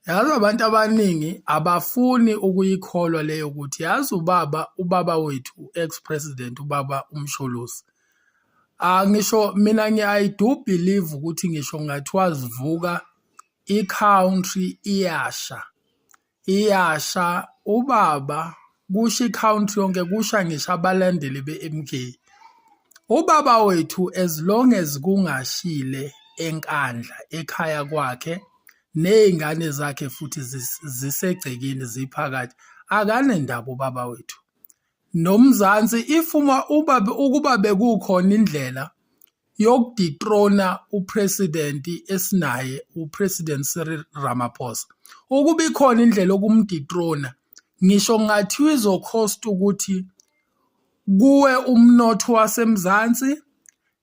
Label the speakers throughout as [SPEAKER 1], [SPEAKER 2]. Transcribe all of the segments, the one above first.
[SPEAKER 1] Yazi, abantu abaningi abafuni ukuyikholwa leyo ukuthi yazi ubaba wethu, ex-president, ubaba uMsholozi. Ngisho mina I do believe ukuthi ngisho kungathiwa zivuka i-country iyasha, iyasha ubaba, kusho i-country yonke, kusha ngisho abalandeli be-MK. Ubaba wethu, as long as kungashile eNkandla ekhaya kwakhe ney'ngane zakhe futhi zisegcekeni ziphakathi, akanendaba ubaba wethu. NoMzansi, if uma ubaba ukuba bekukhona indlela yoku-dethrone u-president esinaye, u-President Cyril Ramaphosa, ukuba ikhona indlela yokum-dethrone, ngisho kungathiwa izo-cost ukuthi kuwe umnotho waseMzansi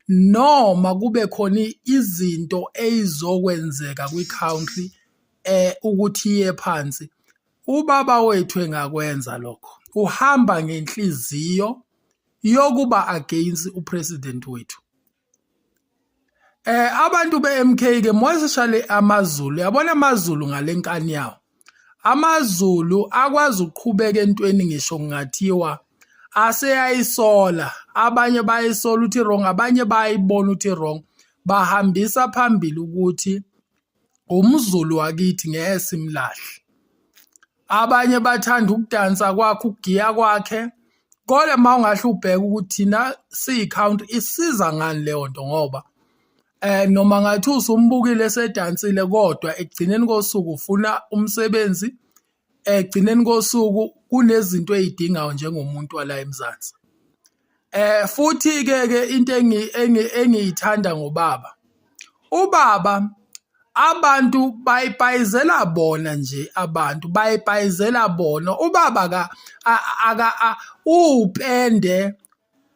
[SPEAKER 1] noma kube khona izinto eyizokwenzeka kwi-country ukuthi iye phansi, ubaba wethu engakwenza lokho. Uhamba ngenhliziyo yokuba against u-president wethu. Abantu be-MK ke, more especially amaZulu, yabona amaZulu ngalenkani yawo. AmaZulu akwazi ukuqhubeka entweni ngisho kungathiwa aseyayisola, abanye bayisola ukuthi wrong, abanye bayayibona ukuthi wrong, bahambisa phambili ukuthi umZulu wakithi, ngeke simlahle. Abanye bathanda ukudansa kwakhe, ukugiya kwakhe, kodwa uma ungahle ubheke ukuthi thina siyi-country isiza ngani leyo nto, ngoba noma ngathi usumbukile esedansile, kodwa ekugcineni kosuku ufuna umsebenzi, ekugcineni kosuku kunezinto ey'dingayo njengomuntu wala eMzansi. Futhi ke into engiyithanda ngobaba, ubaba abantu bayipayizela bona nje, abantu bayipayizela bona. Ubaba aka uwupende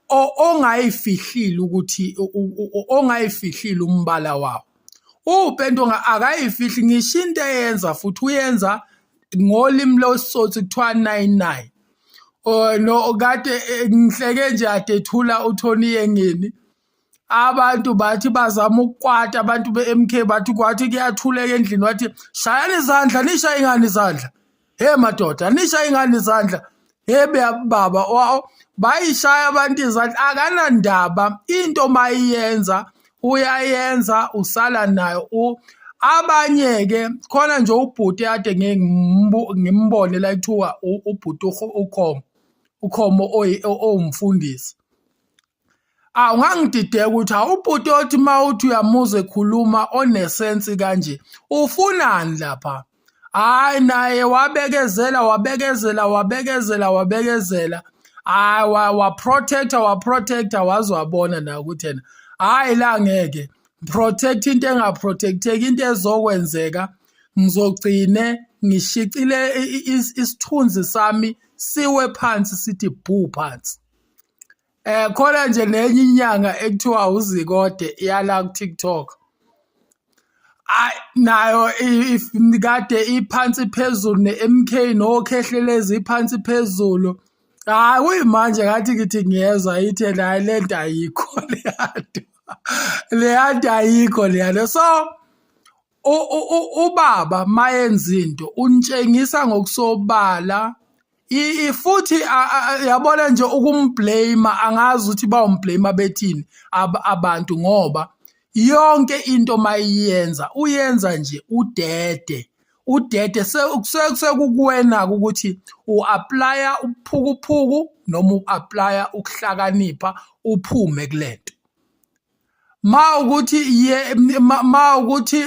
[SPEAKER 1] ongayifihlile ukuthi ongayifihlile umbala wawo. Uwupende akayifihli ngisho into eyenza, futhi uyenza ngolimi lwesiSotho kuthiwa 99. Oh no, kade ngihleke nje ade ethula uTony Yengeni. Abantu bathi bazama ukukwata abantu be-MK, bathi kwathi kuyathuleka endlini, wathi, "Shayani izandla, nishaye ingane izandla. Hey madoda, nishaye ingane izandla." Hey baba, bayishaya abantu izandla. Akanandaba, into mayiyenza uyayenza, usala nayo. Abanye ke khona nje ubhuti ade ngimbone la, kuthiwa ubhuti uKhomo, uKhomo owumfundisi. Ah, ungangidideka ukuthi awubhuti othi mawuthi uyamuzwa ekhuluma one-sense kanje, ufunani lapha? Hayi, naye wabekezela, wabekezela, wabekezela, wabekezela. Hayi, wa-protector, wa-protector, waze wabona naye ukuthi yena, hayi la ngeke protect into enga-protecteki, into ezokwenzeka ngizogcine ngishicile isithunzi sami siwe phansi, sithi bhu phansi. Khona nje nenye inyanga ekuthiwa uZikode yala ku TikTok. Ay, nayo if kade iphansi phezulu ne-MK noKhehlelezi, iphansi phezulu. Hayi, kuyimanje ngathi ngithi ngiyezwa ithe hayi, lento ayikho leyanto. Leyanto ayikho leyanto. So ubaba mayenza into untshengisa ngokusobala, futhi yabona nje ukum-blame, angazi ukuthi bawum-blame bethini abantu, ngoba yonke into mayiyenza uyenza nje udede udede. Sekukuwena ukuthi u-applya ubuphukuphuku noma u-applya ukuhlakanipha uphume kulento. Ma ukuthi ye ma ukuthi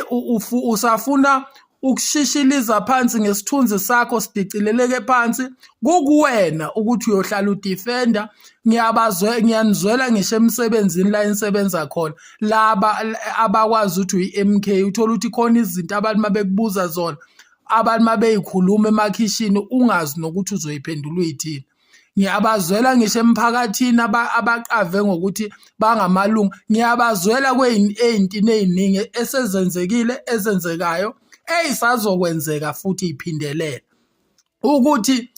[SPEAKER 1] usafuna ukushishiliza phansi ngesithunzi sakho sidicileleke phansi, kukuwena ukuthi uyohlala u-defenda. Ngiyabazwe, ngiyanizwela ngisho emsebenzini la enisebenza khona, laba abakwazi ukuthi uyi-MK, uthola ukuthi khona izinto abantu mabekubuza zona, abantu mabeyikhuluma emakhishini, ungazi nokuthi uzoyiphendula uyithini. Ngiyabazwela ngisho emphakathini abaqave ngokuthi bangamalungu, ngiyabazwela ey'ntini ey'ningi esezenzekile, ezenzekayo, eyisazokwenzeka futhi iphindelela, ukuthi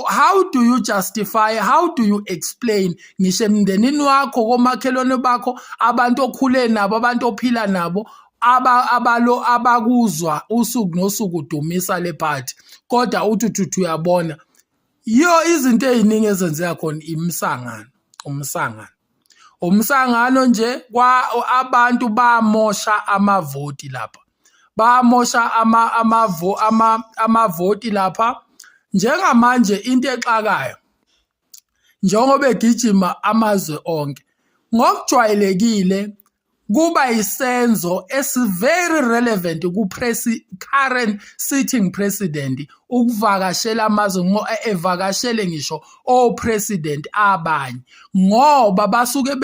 [SPEAKER 1] how do you justify, how do you explain ngisho emndenini wakho, komakhelwane bakho, abantu okhule nabo, abantu ophila nabo? Aba abalo abakuzwa usuku nosuku udumisa le party, kodwa uthi uthi uyabona yo izinto eziningi ezenzeka khona, imisangano, umsangano, umsangano nje. Kwa abantu bamosha amavoti lapha, bamosha ama amavo ama amavoti lapha. Njengamanje into exakayo, njengoba egijima amazwe onke ngokujwayelekile, kuba isenzo esi-very relevant ku-current sitting president ukuvakashela amazwe, evakashele ngisho o-president abanye, ngoba basuke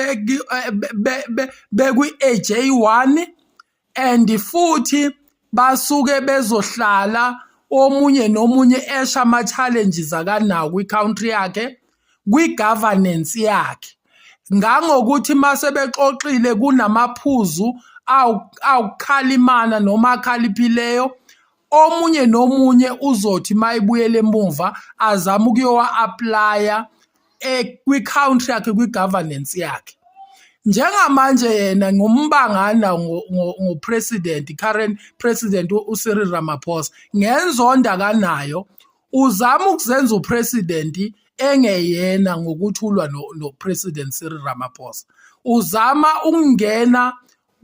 [SPEAKER 1] bekwi-age eyi-1 and futhi basuke bezohlala omunye nomunye esha ama-challenges akanawo kwi-country yakhe, kwi-governance yakhe, ngangokuthi mase bexoxile kunamaphuzu awukhalimana noma akhaliphileyo, omunye nomunye uzothi mayibuyele emuva azame ukuyowa-applya kwi-country yakhe, kwi-governance yakhe. Njengamanje yena ngombangana ngo-president, current president uCyril Ramaphosa, ngenzonda kanayo, uzama ukuzenza upresident engeyena ngokuthi ulwa no-president Cyril Ramaphosa. Uzama ukungena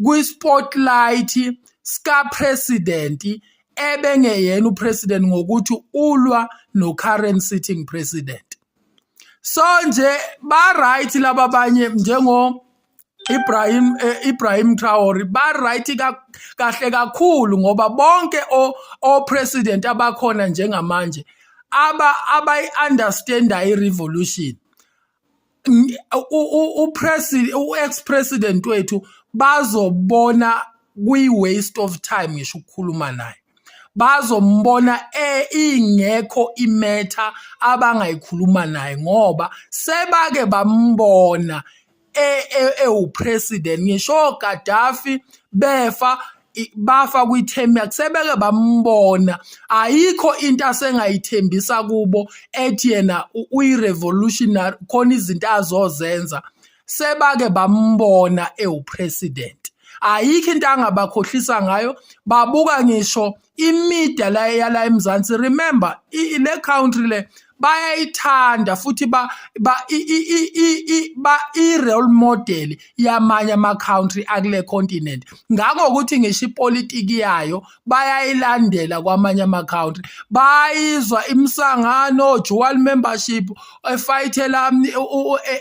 [SPEAKER 1] kwi-spotlight ska-president ebengeyena upresident ngokuthi ulwa no-current sitting president. So nje ba right laba abanye njengo Ibrahim Traore, ba right kahle kakhulu, ngoba bonke o president abakhona njengamanje aba abayi understanda i-revolution, upresident, u-ex president wethu, bazobona kuyi waste of time ngisho ukukhuluma naye. Bazombona ingekho imatter abangayikhuluma naye, ngoba sebake bambona ewupresident. Ngisho Gaddafi befa, bafa kwi-term yakhe, sebeke bambona, ayikho into asengayithembisa kubo ethi yena uyi-revolutionary, khona izinto azozenza. Sebake bambona ewupresident, ayikho into angabakhohlisa ngayo. Babuka ngisho imedia la yala eMzansi. Remember, le country le bayayithanda futhi ba i-role model yamanye ama-country akule continent, ngangokuthi ngisho ipolitiki yayo bayayilandela kwamanye ama-country. Bayizwa imisangano, dual membership, efayithela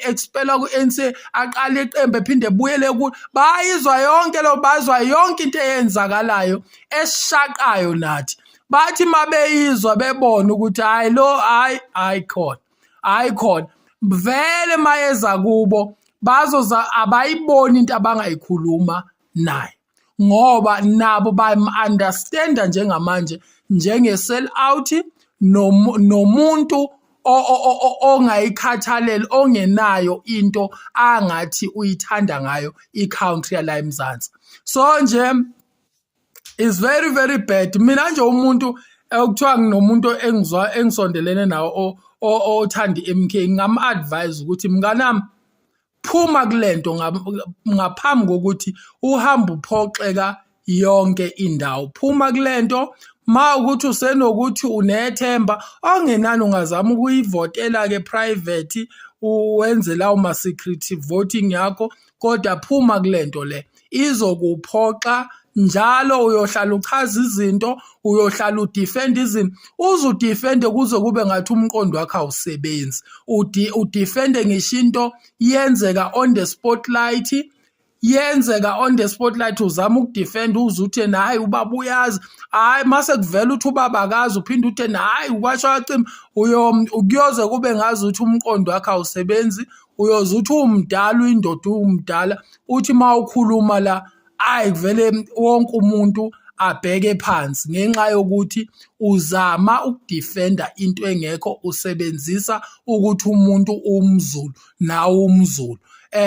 [SPEAKER 1] expela ku-ANC, aqala iqembu ephinde ebuyele ku, bayizwa yonke lo, bazwa yonke into eyenzakalayo esishaqayo nathi. Bathi mabeyizwa bebona ukuthi hayi lo, hayi, hayi khona, hayi khona vele, mayeza kubo bazoza abayiboni into abangayikhuluma naye, ngoba nabo bam-understanda njengamanje njenge-sell out nomuntu ongayikhathaleli, ongenayo into angathi uyithanda ngayo i-country yala eMzansi. So nje is very very bad. Mina nje umuntu ekuthiwa nginomuntu engizwa engisondelene nawo othanda i-MK, ngingam-advise ukuthi, "Mnganami, phuma kulento ngaphambi kokuthi uhambe uphoxeka yonke indawo. Phuma kulento ma ukuthi usenokuthi unethemba ongenani, ungazama ukuyivotela-ke private, uwenze lawo ma-secret voting yakho, kodwa phuma kulento le, izokuphoxa njalo. Uyohlala uchaza izinto, uyohlala udefend izinto, uze udefende kuze kube ngathi umqondo wakho awusebenzi. Udefende ngisho into yenzeka on the spotlight, yenzeka on the spotlight, uzama ukudefend, uze uthi hayi, ubaba uyazi, hayi, mase kuvela uthi ubaba akazi, uphinde uthi hayi, ukwasho wacima. Kuyoze kube ngazi ukuthi umqondo wakho awusebenzi. Uyoze uthi umdala, uyindoda, umdala, uthi uma ukhuluma la, ayi, kuvele wonke umuntu abheke phansi ngenxa yokuthi uzama ukudefenda into engekho, usebenzisa ukuthi umuntu umZulu, nawe umZulu."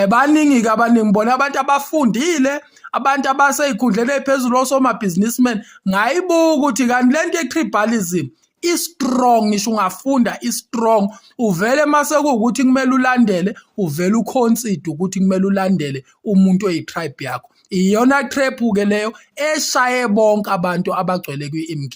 [SPEAKER 1] Baningi ke, abaningi bona abantu abafundile, abantu abaseyikhundleni eziphezulu, osoma businessmen. Ngayibuka ukuthi kanti lento ye-tribalism i-strong, ngisho ungafunda i-strong, uvele mase kuwukuthi kumele ulandele, uvele uconcede ukuthi kumele ulandele umuntu oyi-tribe yakho. Iyona trap ke leyo eshaye bonke abantu abagcwele kwi-MK.